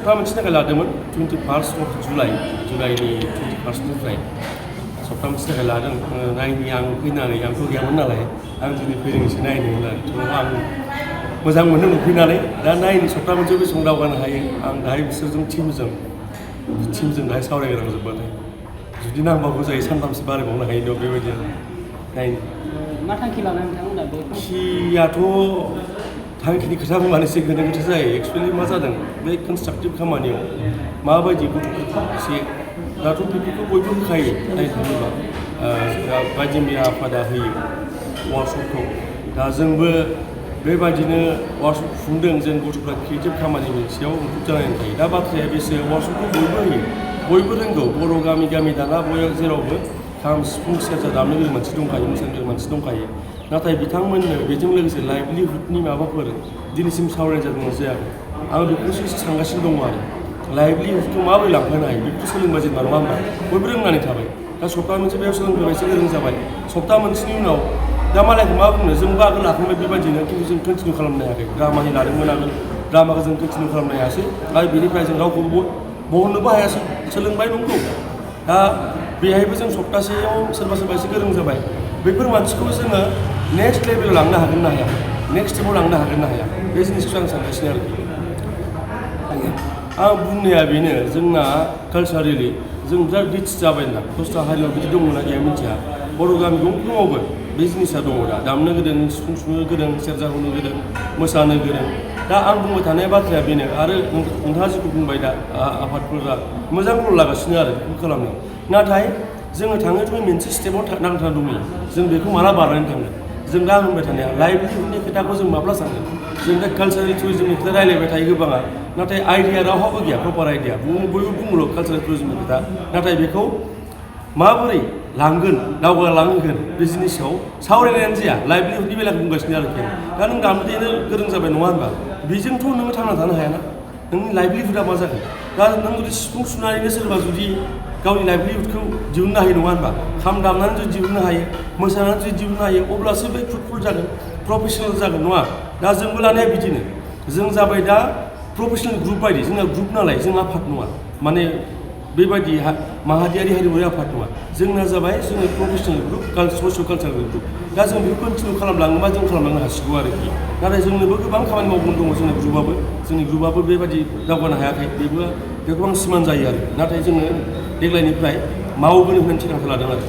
सप्ता मोनसे थाखाय लादोंमोन 21 जुलाइनि 21निफ्राय सप्ता मोनसे थाखाय लादों नायनि आं फैनानै आंथ' गैयामोन नालाय आं दिनै फैदोंसो नायनो होननानै आं मोजां मोनो नुफैनानै दा नायनि सप्ता मोनसेयाव बेसेबां दावगानो हायो आं दाहाय बिसोरजों टिमजों दाहाय सावरायग्रोनां जोब्बाथाय जुदि नांबावगौ जायो सानथामसो बारायबावनो हायो बेबायदि नायनो मा थांखि लानानै नोंथांमोना बे थांखियाथ' थांखिनि खोथा बुंनानै एसे गोनो गोथो जायो एक्सुवेलि मा जादों बे कनस्ट्राक्टिभ खामानियाव माबायदि गथ'फोरखौ एसे दाथ' बेफोरखौ बयबो होखायो नायनो थाङोबा बायदि मैया आफादा होयो वार्कशपखौ दा जोंबो बेबायदिनो वार्कशप खुंदों जों गथ'फ्रा क्रिएटिभ खामानि मोनसेयाव मुखुब जानानै थायो दा बाथ्राया बेसो वार्कशपखौ बयबो होयो बयबो रोंगौ बर' गामि दाना बयबो जेरावबो खाम सिफुं सेरजा दामनो गोरों मानसि दंखायो मोसानो गोरों मानसि दंखायो नाथाय बिथांमोननो बेजों लोगोसे लाइभलिहुडनि माबाफोर दिनैसिम सावरायनाय जादोंना जायाखै आं बेखौसो एसे सानगासिनो दङ आरो लाइभलिहुडखौ माबोरै लांफानो हायो बेखौ सोलोंबा जेनेबा नङा होमबा बयबो रोंनानै थाबाय दा सप्ता मोनसे बेयाव सोलोंबाय एसे गोरों जाबाय सप्ता मोनसेनि उनाव दा मालायखौ मा बुंनो जोंबो आगोल लाखांबाय बेबायदिनो खिन्थु जों कन्टिनिउ खालामनो हायाखै ड्रामानि लादोंमोन आगोल ड्रामाखौ जों कन्टिनिउ खालामनो हायासै आरो बेनिफ्राय जों रावखौबो बहननोबो हायासै सोलोंबाय नंगौ दा बेहायबो जों सप्तासेयाव सोरबा एसे गोरों जाबाय बेफोर मानसिखौ जोङो नेक्स्ट लेभेलाव लांनो हागोन ना हाया नेक्स्ट स्टेपाव लांनो हागोन ना हाया बे जिनिसखौ आं सानगासिनो आरोखि आं बुंनाया बेनो जोंना कालसारेलि जों बिराद रिच जाबाय ना दस्रा हारियाव बिदि दंना गैया मिथिया बर' गामि गंफ्रोमावबो बे जिनिसा दङ दा दामनो गोरों सिफुं सुनो गोरों सेरजा हुनो गोरों मोसानो गोरों दा आं बुंबाय थानाय बाथ्राया बेनो आरो नोंथाङा जिखौ बुंबाय दा आफादफोरा मोजां रल लागासिनो आरो बेखौ खालामनो नाथाय जोङो थाङो मोनसे स्टेपाव नांथाना दङ जों बेखौ माला बारनानै थांगोन जों दा होनबाय थानाया लाइभलिहुडनि खोथाखौ जों माब्ला सानगोन जों दा कालसारेल टुरिजमनि खोथा रायलायबाय थायो गोबाङा नाथाय आइडिया रावहाबो गैया प्रपार आइडिया बयबो बुङोल' कालसारेल टुरिजमनि खोथा नाथाय बेखौ माबोरै लांगोन दावगालांहोगोन बे जिनिसाव सावरायनायानो जाया लाइभलिहुडनि बेलाखौ बुंगासिनो आरोखि दा नों दामनो देनो गोरों जाबाय नङा होनबा बेजोंथ' नोङो थांना थानो हायाना नोंनि लाइभलिहुडा मा जागोन दा नों जुदि सिफुं सुनानैनो सोरबा जुदि गावनि लाइभलिहुडखौ दिहुननो हायो नङा होनबा खाम दामनानै जुदि दिहुननो हायो मोसानानै जुदि दिहुननो हायो अब्लासो बे फ्रुटफुल जागोन प्रफेसनेल जागोन नङा दा जोंबो लानाया बिदिनो जों जाबाय दा प्रफेसनेल ग्रुप बायदि जोंना ग्रुप नालाय जों आफाद नङा माने बेबायदि माहारियारि हारिमुवारि आफाद नङा जोंना जाबाय जोंनि प्रफेसनेल ग्रुप ससिय' कालसारेल ग्रुप दा जों बेखौ कन्टिनिउ खालामलाङोबा जों खालामलांनो हासिगौ आरोखि नाथाय जोंनोबो गोबां खामानि मावनो दङ जोंनि ग्रुपआबो बेबायदि दावगानो हायाखै बेखौ आं सिमान जायो आरो नाथाय जोङो देग्लायनिफ्राय मावगोन होननानै थिरांथा लादों आरो